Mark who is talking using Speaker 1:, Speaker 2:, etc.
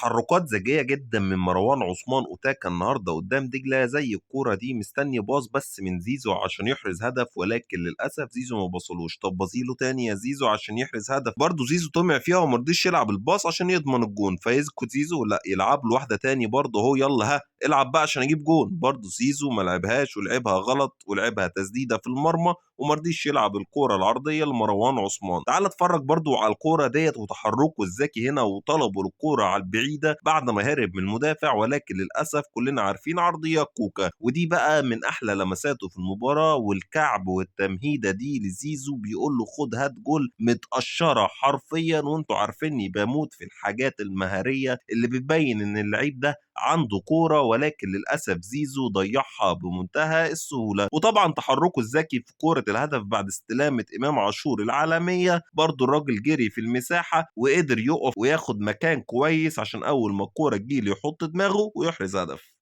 Speaker 1: تحركات ذكية جدا من مروان عثمان أوتاكا النهارده قدام دجلة، زي الكورة دي مستني باص بس من زيزو عشان يحرز هدف، ولكن للأسف زيزو ما بصلوش. طب بصيله تاني يا زيزو عشان يحرز هدف، برضه زيزو طمع فيها وما رضيش يلعب الباص عشان يضمن الجون، فيسكت زيزو، لا يلعب له واحدة تاني برضه اهو، يلا ها العب بقى عشان اجيب جون، برضه زيزو ما لعبهاش ولعبها غلط ولعبها تسديدة في المرمى وما رضيش يلعب الكورة العرضية لمروان عثمان. تعال اتفرج برضو على الكورة ديت وتحركه الذكي هنا وطلبه للكورة على البعيدة بعد ما هرب من المدافع، ولكن للأسف كلنا عارفين عرضية كوكا، ودي بقى من أحلى لمساته في المباراة، والكعب والتمهيدة دي لزيزو بيقول له خد هات جول، متقشرة حرفيا، وانتوا عارفيني بموت في الحاجات المهارية اللي بتبين ان اللعيب ده عنده كورة، ولكن للأسف زيزو ضيعها بمنتهى السهولة. وطبعا تحركه الذكي في كورة الهدف بعد استلامة إمام عاشور العالمية، برضو الراجل جري في المساحة وقدر يقف وياخد مكان كويس عشان أول ما الكورة تجيله يحط دماغه ويحرز هدف.